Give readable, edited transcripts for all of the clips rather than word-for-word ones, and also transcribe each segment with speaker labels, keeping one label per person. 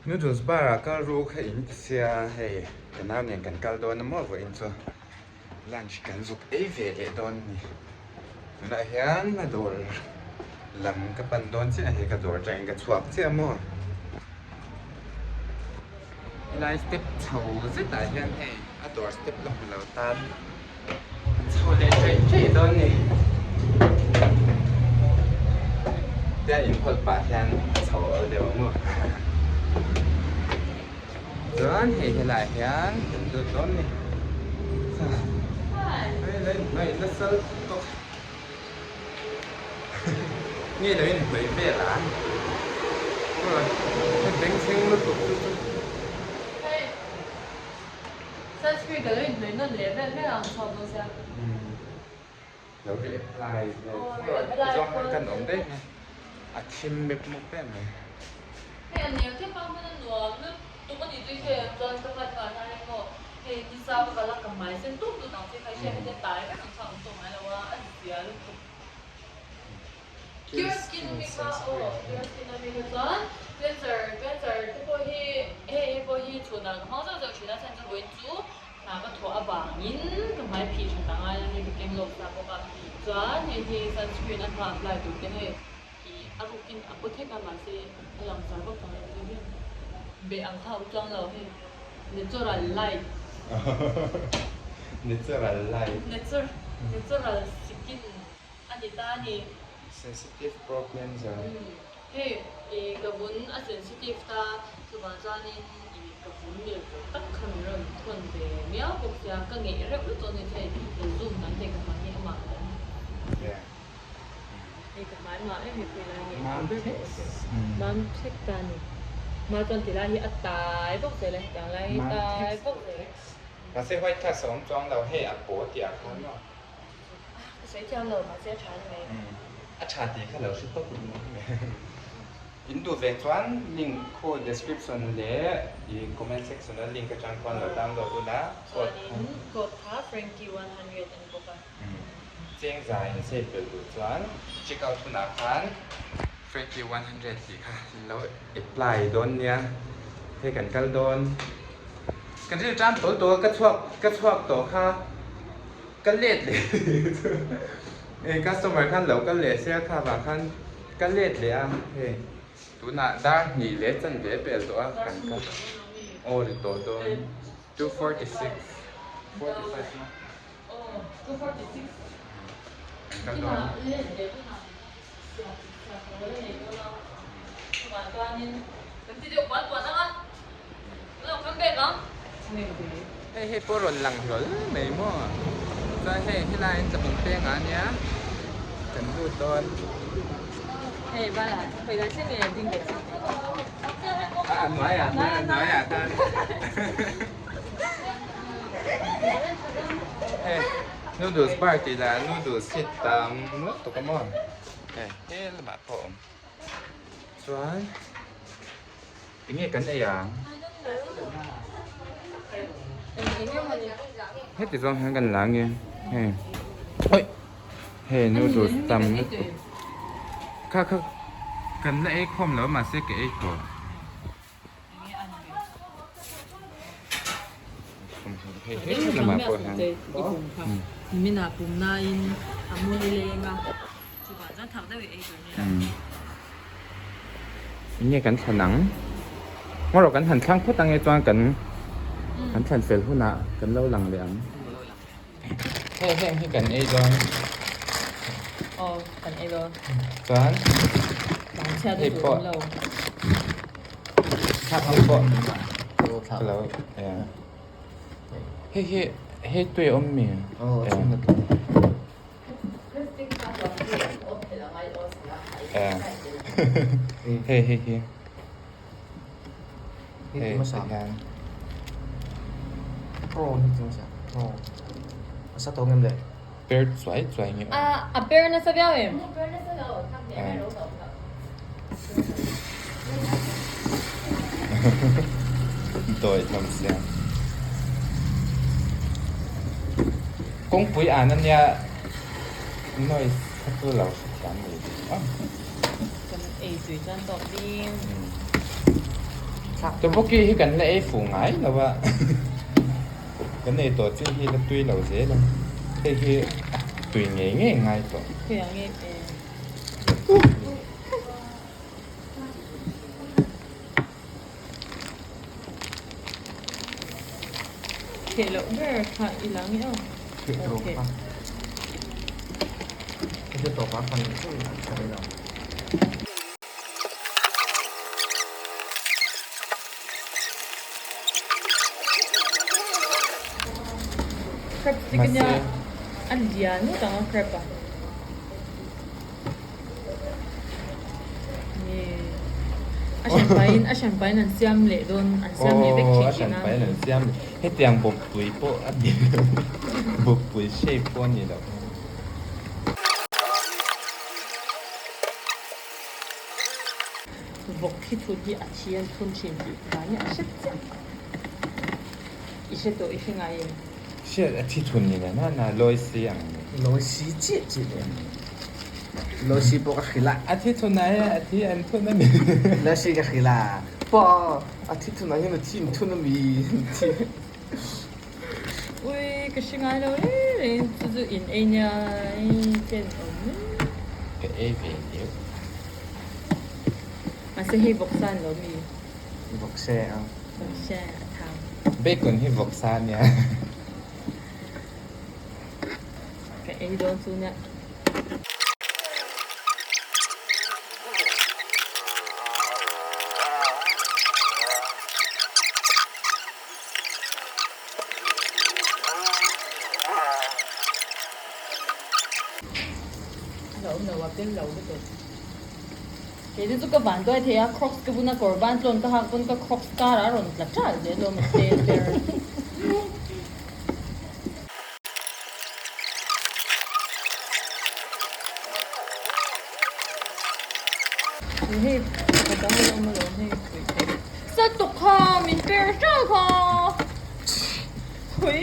Speaker 1: Noodles bar ah kal ru kha in ti sia hei ka nau nen kan kal dawn a maw vawiin chu lunch kan zuk ei ve leh dawn a ni. Tunah hian a dawr lam ka pan dawn chiah a hei ka dawr atangin ka chhuak chiah a maw. Helai step chho zetah hian hei a dawr step la hmu lo tan an chho leh ṭaih ṭaih dawn a ni. Tia inhawlh pah hian a chho awl deuh ang maw. Chuan hei helaiah hian kan lut dawn a ni. Hei la inhnaih nasa lutuk. Nge lo inhnaih vel a? Hei bengchheng lutuk chu chu.
Speaker 2: Hei sunscreen ka lo inhnawih nawn leh vel vel ang chhuak dawn sia.
Speaker 1: Lo re-apply vel zawng khan kan awm daih mai. A thim mep mawp em mai.
Speaker 2: Hei a nel tep a hman a nuam lutuk a ni tui hei chuan ka hman hnuah hian emaw hei nisa ka kal a ka hmai sen tut tut ang chi kha hriat hi te tai vek ang kha a awm tawh ngai lo a, a zia lutuk. Cure skin ami kha aw cure skin ami kha chuan cleanser cleanser te pawh hi hei hei pawh hi chhunah ka hmang zauh zauh thin a chhan chu vawiin chu hna ka thawh avangin ka hmai phih that a ngai a hei ka keng lawk sa bawk a chuan hei hi sunscreen a hma apply tur te hei ih a rukin a paw thek a mahse a langsar vak ang lo chu hian beh ang kha a awm chuang lo hei natural light
Speaker 1: natural light
Speaker 2: natural skin a ni ta a ni.
Speaker 1: Sensitive problems a.
Speaker 2: Hei i ka vun a sensitive ta chuvang chuanin i ka vun mil tur tak kha min rawn thawn ve miau bawk sia ka ngeih reuh lutuk a ni thei lo zoom hnai thei ka hmai hi amah kan hei ka hmai mah em mipui lai nge
Speaker 1: Mam thek
Speaker 2: mam thek ta a ni ma chuan ti lai hi a tai bawk zel e hetiang lai hi tai bawk zel e.
Speaker 1: Mahse white cast a awm chuang lo hei a paw tih ah khan maw.
Speaker 2: Ka sawi thiam lo mahse a tha ni mai.
Speaker 1: A tha tih kha lo hre tawp lo mai. In duh ve chuan link khu description leh i comment section a link atang khuan lo download ula code kha.
Speaker 2: Chuanin code kha Frankie 100 a ni bawk a.
Speaker 1: Cheng za in save belh duh chuan check out hunah khan Frankie 100 tih kha in lo apply dawn nia. Hei kan kal dawn. Kan rilru tan tawl tawl a ka chhuak ka chhuak tawh kha. Ka let leh hei customer khan lo kal leh sia kha vang khan ka let leh a hei tunah dar hnih leh chanve pel tawh a kan kal aw ri tawh dawn 2:46 45 maw kan kal dawn. Hei hei pawh rawn lang hlawl mai maw chuan hei helai an chawhmeh peng ah ania kan lut dawn. A hnuai ah a hnuai ah khan hei noodles bar tih lah noodles hi tam lutuk a maw hei he lamah pawh a awm chuan. Enge kan ei ang? Heti zawng hian kan la nge hei oi hei noodles tam lutuk kha kha kan la ei khawm lo mahse ka ei tawh hei hei lamah pawh hian Enge kan thlan ang? Ngaw rawh kan han thlang phawt ange chuan kan kan thlan fel hunah kan lo lang leh ang. Hei heng hi kan ei dawn.
Speaker 2: Aw kan ei dawn.
Speaker 1: Chuan hei pawh thlak hei pawh ka lo hei hi hei tui a awm mi? Hei hei hi hei tihian per chuai chuai nge
Speaker 2: a per nasa viau em
Speaker 1: Dawi hlawm sia. Kawngpui an ania noise kha chu lo hrethiam mai bik ang.
Speaker 2: Kan ei tui chuan tawk ding.
Speaker 1: Tteokbokki hi kan la ei fuh ngai lo a, kan ei tawh chin hi la tui lo zel a, hei hi tui ngei ngei ngai tawh.
Speaker 2: Theh loh ber kha i la nge aw.
Speaker 3: Theh rawh kha. Hei chu tawpah khan in a tha rei lo.
Speaker 2: Crab stick ania a lian ngawt ang a crab a. A hranpain a hranpain an siam leh dawn an siam leh vek thin thin a.
Speaker 1: Aw a hranpain an siam leh hetiang bawppui pawh a ni lo bawppui shape pawh a ni lo.
Speaker 2: Vawk hi thun hi a thi an thun thin tih dan hi a hre chiah i hre tawh i hre ngai em?
Speaker 1: Hriat a thi thun ni na na lawi si ang ni.
Speaker 3: Lawi si chiah chiah ni. Lawi si pawh ka hrilh a.
Speaker 1: A thi thun ah hian a thi an thun a mi.
Speaker 3: Lawi si ka hrilh a. Pa a thi thun ah hian a thi an thun a mi thi.
Speaker 2: Ui ka hre ngai lo reng reng chu chu in ei nia ten awm e.
Speaker 1: Ka ei ve deuh.
Speaker 2: Mahse hei vawksa an lo mi.
Speaker 3: Vawkse a.
Speaker 2: Vawkse a thang.
Speaker 1: Bacon hi vawksa a nia.
Speaker 2: Ka ei dawn chu nia. A lo awm lo a, bel lo lutuk. Kei te chu ka van duai thei a, crocs ka bun a kawr ban tlawn ka hak pawn ka crocs kar ah a rawn tla ṭalh zel awm a te ber. Hei ka dang a awm alawm hei pui thei. Sa tuk kha min per ṭalh kha. Pui.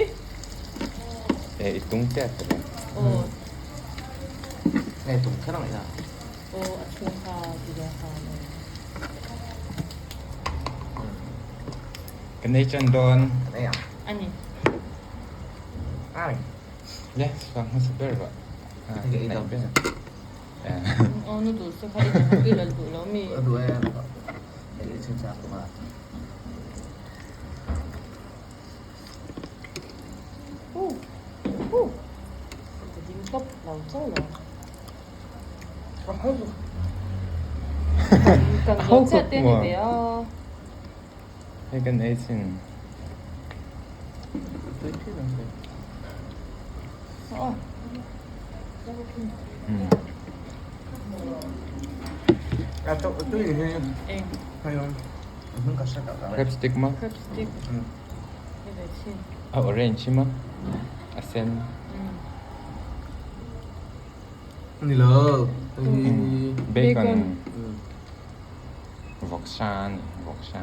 Speaker 1: E i tung tep ta lo.
Speaker 2: Aw.
Speaker 3: Nge tung kher ang ila.
Speaker 2: Aw a chhung kha ti zawng kha an awm.
Speaker 1: Ka nei chan dawn.
Speaker 3: Ka nei ang.
Speaker 2: A ni.
Speaker 3: Ai.
Speaker 1: Le, suang hmasa ber rawh.
Speaker 3: Ka ei dawn.
Speaker 2: Aw noodles te kha i duh i la duh lo mi?
Speaker 3: Ka duh e. Ei chin chak bawk a.
Speaker 2: Ka ding tawp lo chauh lo. Kan zawh chiah te a ni ve a.
Speaker 1: Hei kan ei chin. Crab stick maw?
Speaker 2: Crab stick.
Speaker 1: A orange hi maw? A sen.
Speaker 3: Ni lo.
Speaker 1: Bacon. Vawksa a ni, vawksa.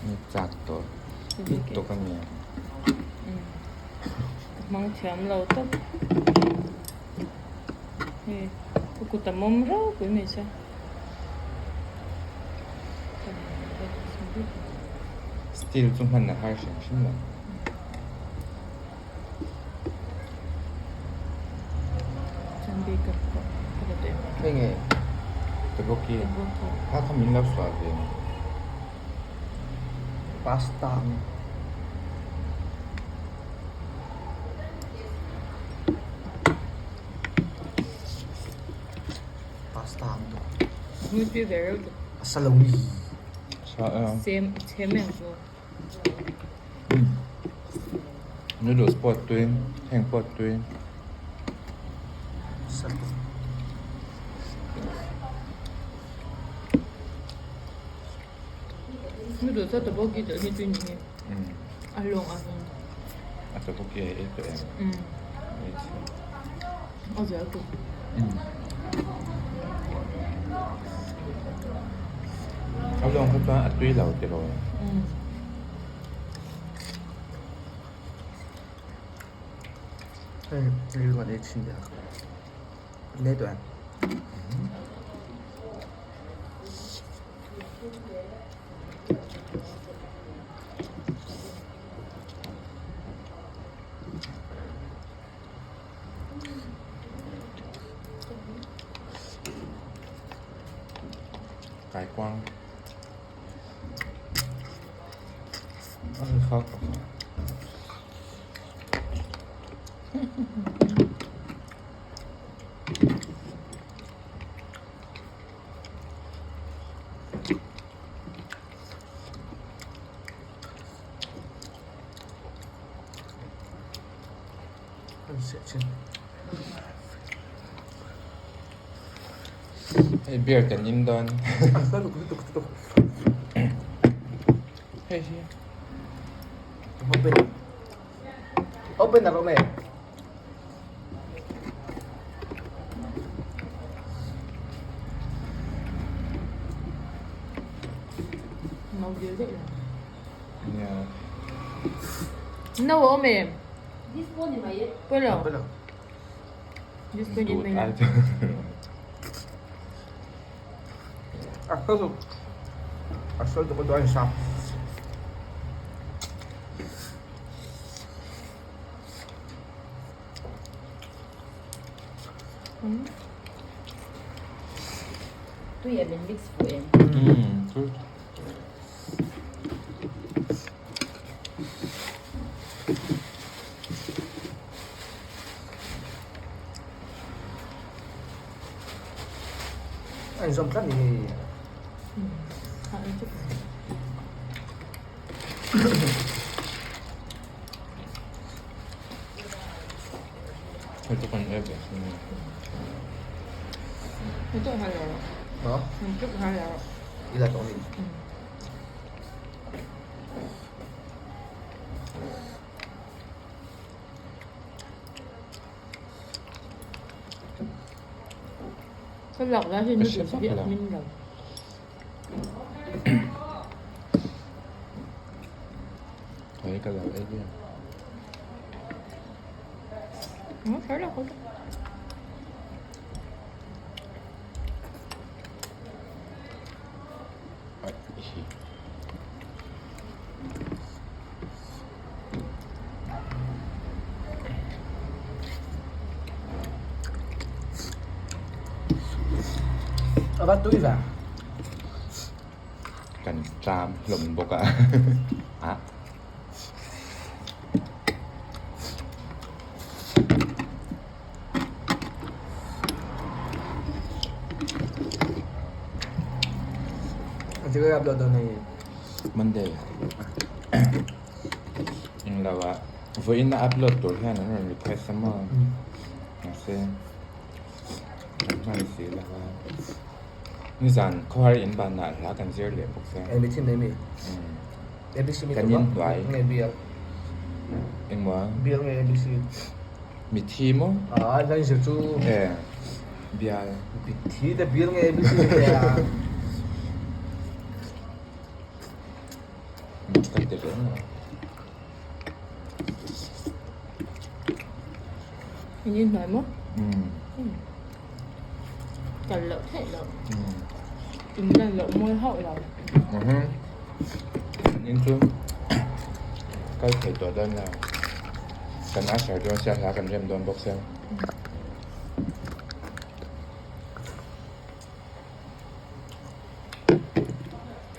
Speaker 1: Ni chak tawh tawk a ni.
Speaker 2: Ka hmang thiam lo tawp. Hei ka kut a mawm ropui mai sia.
Speaker 1: Steel chu hman a har hrim hrim lo.
Speaker 3: Hei nge?
Speaker 1: Tteokbokki. Kha kha min lo suah ve.
Speaker 3: Pasta. Pasta ang tu. A sa lo mi.
Speaker 1: Sa a.
Speaker 2: Same, same ang chu.
Speaker 1: Noodles pawh tui, heng pawh tui.
Speaker 3: Sa lo.
Speaker 2: Noodles a tteokbokki telh hi tui ni hi. A lawng a zawng.
Speaker 1: A tteokbokki a ei tawh em?
Speaker 2: A zel tu.
Speaker 1: A lawng kha chuan a tui lo tiraw?
Speaker 3: Hei rilru an ei thin deuh a. Nei tawh em?
Speaker 1: Kaikuang. An khak Hei beer kan in dawn. Hei hi.
Speaker 3: Open. Open na rawh mai.
Speaker 2: No dil daih lo.
Speaker 1: Nia.
Speaker 2: No a awm em? Pawi lo.
Speaker 3: Pawi lo.
Speaker 2: Dispo in mai na.
Speaker 3: A fel tuk. A fel tuk a duai nasa.
Speaker 2: Tui em in mix fuh em?
Speaker 1: Tui.
Speaker 3: A inzawm tlat ni hei.
Speaker 1: Hei chu kan e ve sin a.
Speaker 2: Hei chu hai lo.
Speaker 3: Hả?
Speaker 2: Hei chu hai lo.
Speaker 3: I la tawh mi?
Speaker 2: Ka lak lai hi noodles hi a hmin lo.
Speaker 1: Hei ka lo ei ve.
Speaker 2: Kher lo kher lo.
Speaker 3: A va tui ve.
Speaker 1: Kan tlam hlawm bawk a. Ah.
Speaker 3: Ang ka upload dawn hei.
Speaker 1: Monday. Eng lo ah vawiin a upload tur hian an rawn request a maw? Mahse an hman si lo a. Nizan khawhar in banah hla kan zir leh bawk sia.
Speaker 3: Eng mi thin mai mi? ABC mi
Speaker 1: Kan in hnuai.
Speaker 3: Nge bial.
Speaker 1: Engmaw?
Speaker 3: Bial nge ABC.
Speaker 1: Mithi maw?
Speaker 3: Ah, hla in zir chu.
Speaker 1: E, bial.
Speaker 3: Mithi te bial nge ABC te a.
Speaker 1: Ka ti reng a.
Speaker 2: In in hnuai maw? Kal loh theih loh. In lan loh mawi hauh lo.
Speaker 1: In chu kal thei tawh dawn lo. Kan usher dawn sia hla kan rem dawn bawk sia.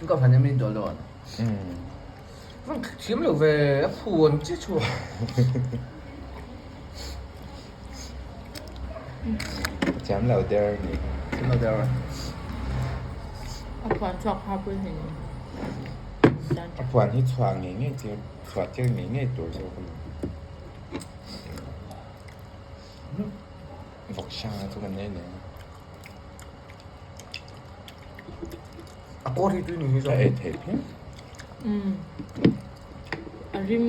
Speaker 3: Ka van em in dawn dawn. Van thiam lo ve a phuan che chhuak.
Speaker 1: Thiam lo der ni.
Speaker 3: Thiam lo der.
Speaker 2: A phuan chhuak kha pui hei ni.
Speaker 1: A phuan hi chhuah ngei ngei tir chhuah tir ngei ngei tur zawk a ni. Vawk hrang a chu kan nei leh a.
Speaker 3: A kawr hi tui ni hi
Speaker 1: Ka ei thei phian.
Speaker 2: Umm. A rim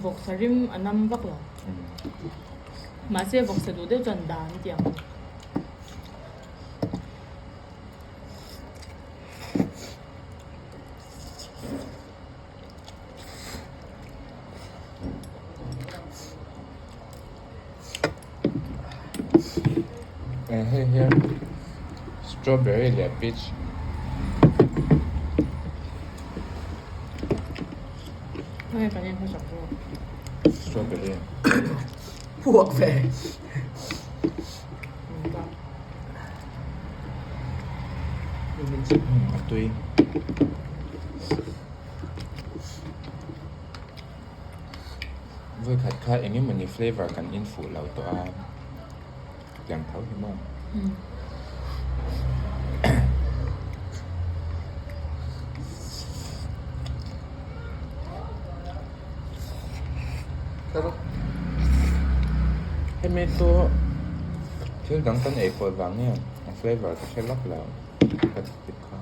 Speaker 2: vawksa rim a nam vak lo. Mahse vawksa duh deuh chuan dan ti ang.
Speaker 1: Hei hian strawberry leh peach.
Speaker 2: Hei kan in hmasak chu.
Speaker 1: Strawberry.
Speaker 3: Puak ve.
Speaker 1: A tui. Vawikhat kha eng emawni flavour kan in fuh lo tawh a, tiang tho hi maw? Hemi chu thil dang kan ei pawlh vang nge a flavour ka hre lawk lo ka ti kha.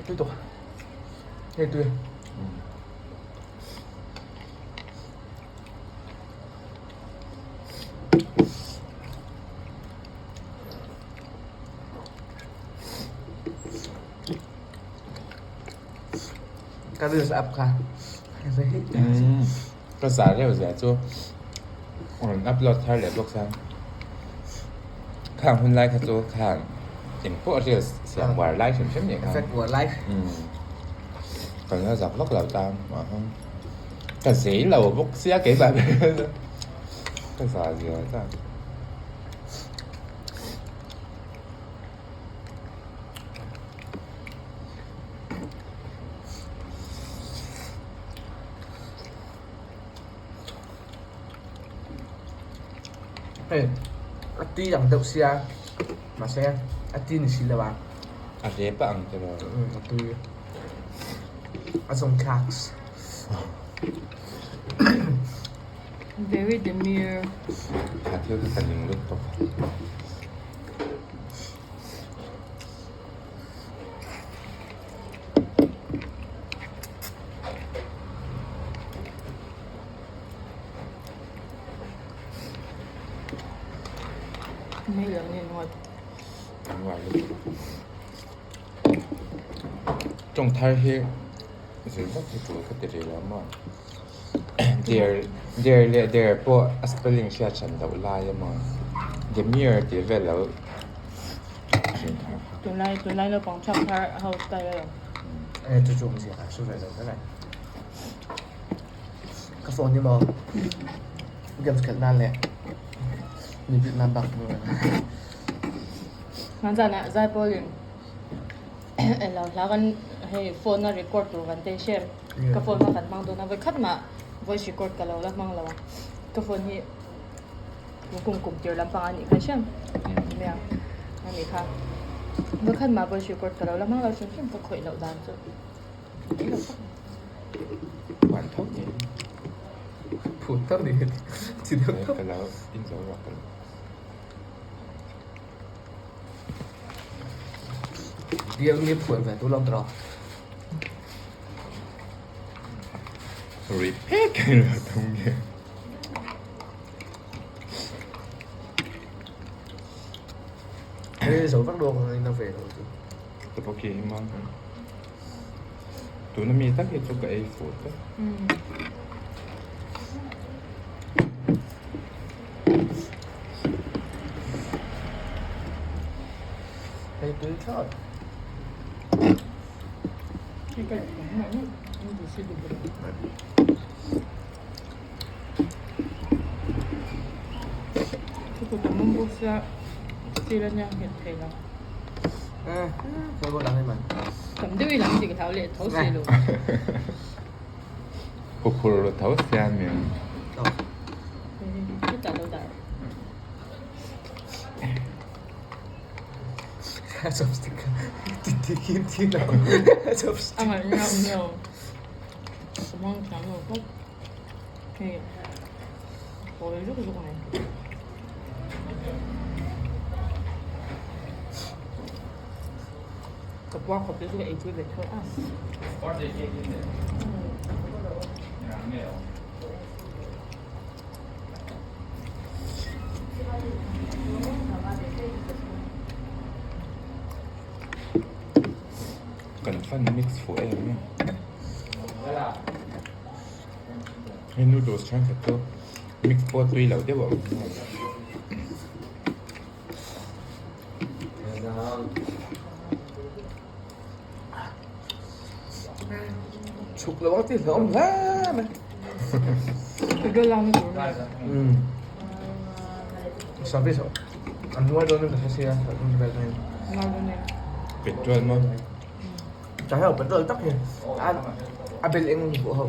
Speaker 3: Tui tawh hei tui. Ka reels up kha
Speaker 1: Ka za reuh zia chu rawn upload thar leh bawk chuan khang hun lai kha chu khang eng pawh reels siam uar lai hrim hrim nih kha kan la zak vak lo ta ka zei lo bawk sia keimah ka za zia ta.
Speaker 3: Hei a ti ang deuh sia mahse a ti ni si lo a.
Speaker 1: A rep a ang tiraw?
Speaker 3: A tui a zawng thlaks.
Speaker 2: Very demure.
Speaker 1: Kha thil kha ka ning lut tawp.
Speaker 2: Mai lo nen ngawt.
Speaker 1: An uar lutuk. Tawng thar hi zir vak hi tul ka ti rih lo maw? Der der leh der pawh a spelling hriat hran loh lai a maw? Demure tih vel lo hrin thar kha.
Speaker 2: Tunlai tunlai naupang chhuak thar ho style a lo.
Speaker 3: E chu chu awmzia ka hre ve lo vek ai. Ka phone hi maw games khelh nan leh mi bik nan bak hmang a ni.
Speaker 2: Hman zanah Zaipawlin Elo hla kan hei phone a record tur kan tei hrem ka phone kha kan hmang dawn a vawi khat mah voice record ka lo la hmang lo a ka phone hi kum kum tir lampang a nih kha hrem nia a nih kha vawi khat mah voice record ka lo la hmang lo hrim hrim ka khawih loh dan chu mai lo tak
Speaker 1: Phuan tho ni
Speaker 3: Phuan tho ni chi deuh tho
Speaker 1: ka lo in zo rawh ka lo.
Speaker 3: Bial nge phuan ve tu lo tawh.
Speaker 1: Rui phek a ni tum nge.
Speaker 3: Hei zo vak luang ang in a ve lo chu.
Speaker 1: Tteokbokki hi maw? Tuna mi tak hi chu ka ei fuh tlat.
Speaker 3: Hei tui thlawt.
Speaker 1: Huphur ru tho sia min.
Speaker 3: Chopstick chopstick.
Speaker 2: Hei kawi zuk zuk mai. Ka puar khawp te chu ka ei pui ve theuh a.
Speaker 1: Kan fan mix fuh em em. Hei noodles thenkhat chu mix pawh tui loh deuh a awm nghal.
Speaker 3: Chhuk lo ang tih hlauhawm hle mai. Service an nuai dawn in ka hre sia
Speaker 1: Petrol maw?
Speaker 3: Chai ho petrol tak hi a bel eng pawh ho.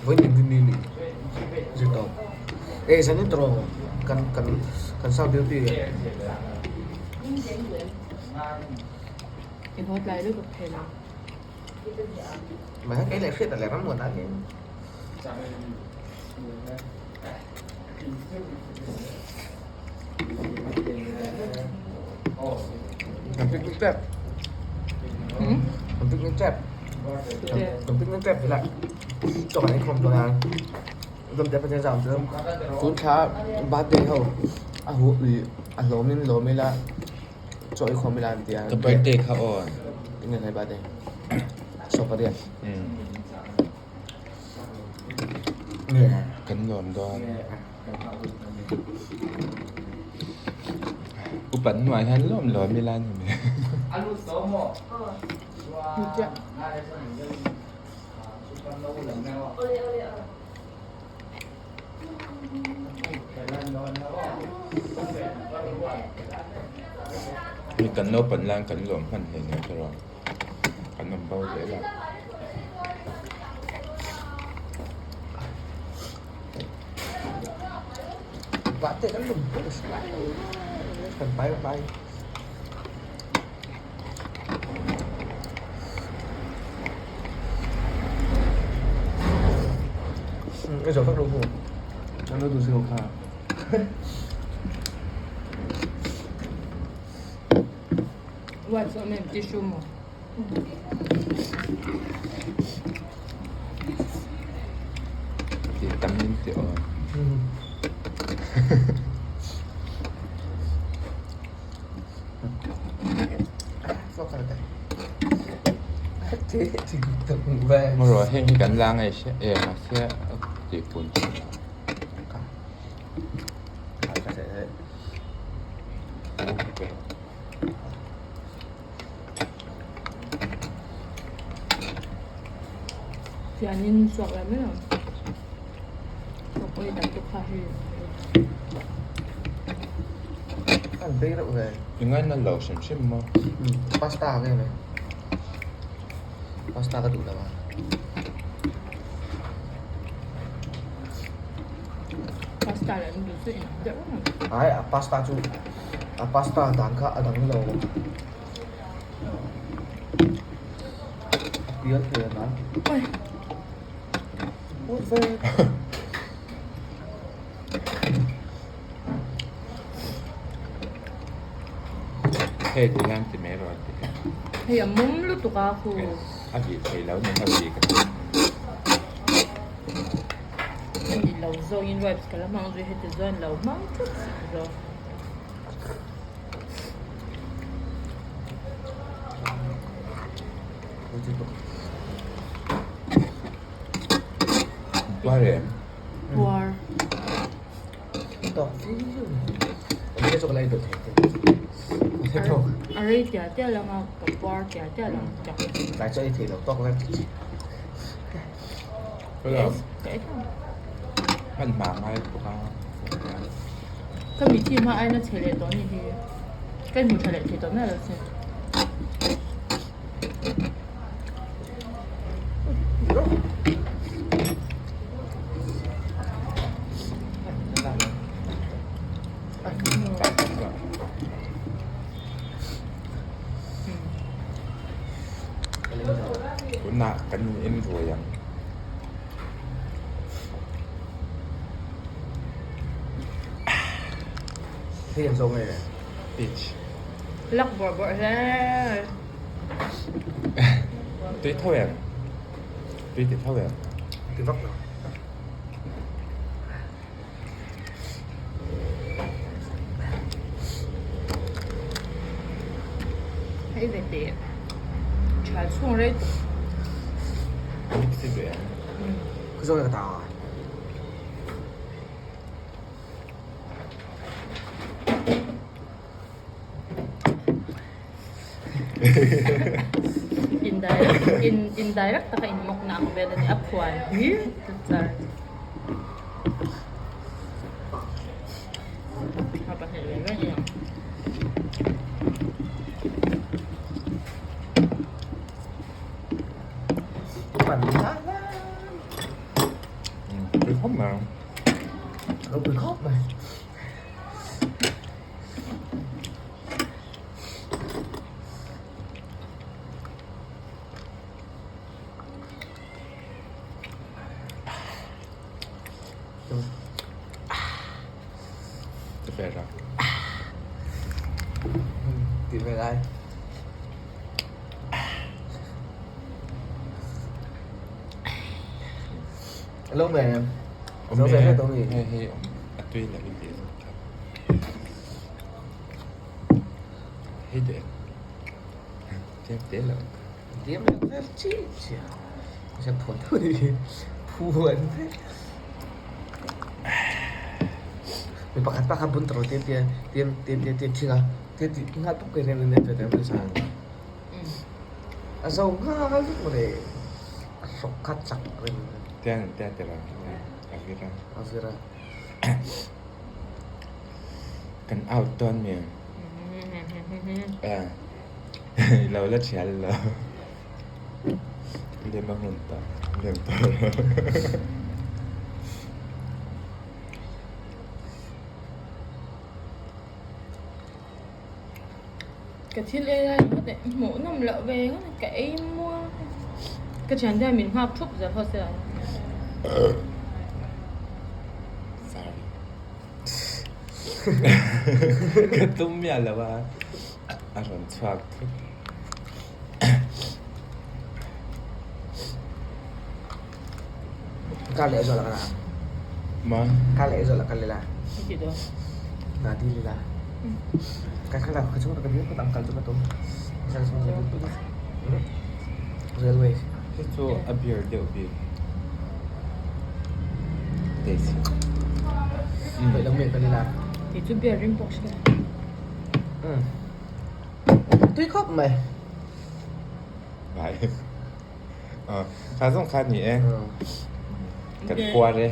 Speaker 3: Vawiin rin ni ni zir tawp e zanin tawrh kan kan kan sa beauty Mà cái lại khuyết là lắm muộn ăn Làm picnic trip. Làm picnic trip. Làm picnic trip thì lại cho bạn anh không cho hàng. Dâm te pathian zam chu tun thla birthday ho a huh ih a hlawm in lawm ila chaw i khawm ila an ti a.
Speaker 1: Ka birthday kha aw.
Speaker 3: Enge hnai birthday? Sawpariat.
Speaker 1: Kan lawm dawn. Upat hnuah hian lawm lawm ila ni mai. Hei kan naupan laiin kan lawm hman hle nia ka rawn kan awm bo zel a. Tih tam in ti aw. Marawh heng hi kan la ngaih hriat em mahse a tih pun thin a.
Speaker 2: Fianin suak lai mai ang.
Speaker 1: I ngaina lo hrim hrim maw?
Speaker 3: Pasta nge mai pasta ka duh lo a.
Speaker 2: Pasta leh noodles chu inang deuh reng ang.
Speaker 3: Ai a pasta chu a pasta dan kha a dang lo. A pial thei a na.
Speaker 1: Hei ti hian ti mai rawh ti hian.
Speaker 2: Hei a mum lutuk a khu.
Speaker 1: A bih thei lo nen a bih ka ti.
Speaker 2: A ni lo zawngin wipes ka la hmang zui heti chuan lo hmang thut zawk.
Speaker 1: Puar em?
Speaker 2: Puar. A rei tial tial ang a, ka puar tial tial ang chak. Ka ei thei.
Speaker 1: Hman hma ngai bawk a.
Speaker 2: Ka mitthi hma aina chhe leh tawh a ni hi. Ka inhmu tha leh thei tawh miah lo che.
Speaker 1: Tunah kan in ruai ang. Peach.
Speaker 2: Lak bawrh bawrh hle.
Speaker 1: Tui tho em? Tui ti tho em?
Speaker 3: Ti vak lo.
Speaker 2: Ei ve teh. Thial chhung rei tuk.
Speaker 1: Mix i ve ang.
Speaker 3: Ka zawng ka ta.
Speaker 2: Indirect in indirect taka in mawk na ang vel a ni a phuan hi char. A pahnih ve ve hi ang.
Speaker 3: Pan la la.
Speaker 1: Pui khawp mai.
Speaker 3: Lo pui khawp mai. Ti ve lai. Lo me em. Zo ve ve tawh ni.
Speaker 1: Hei hei a tui la min tih zawk kha. Hei te. Tlem te lo.
Speaker 3: Tlem lo vel chi chi. Ka phuan tho ni. Phuan ve. Mi pakhat pakhat bun tawh tia tia tia tia tia tia thing a tia tih nghal pawp kai reng reng tia tia sang. A zo nghal vek mawle. A hrawk kha chak reng.
Speaker 1: Tia tia tia la a vir a.
Speaker 3: A vir a.
Speaker 1: Kan out dawn mi a lo la thial lo lem a hun ta lem ta
Speaker 2: Ka thil ei lai ringawt eh hmuh nawm loh ve ngawt a ka ei muang ka thian te hian min nghak thup zel haw se ang.
Speaker 1: Sorry. Ka tum miah lo a, a rawn chhuak thut.
Speaker 3: Ka leh zawh la ka la.
Speaker 1: Ma?
Speaker 3: Ka leh zawh la ka lela.
Speaker 2: Ti dawn.
Speaker 3: Na di lela. Ka khala ka chung ka dil ka kal chu ka tum. Ka chung ka dil. Railway.
Speaker 1: Hei chu a beer deuh bik. Taste.
Speaker 3: Vậy là miệng ka lela.
Speaker 2: Ti chu beer rim pawh hria.
Speaker 3: Tui khawp mai.
Speaker 1: Vai. Kha zawng kha ni e. Kan kuar e.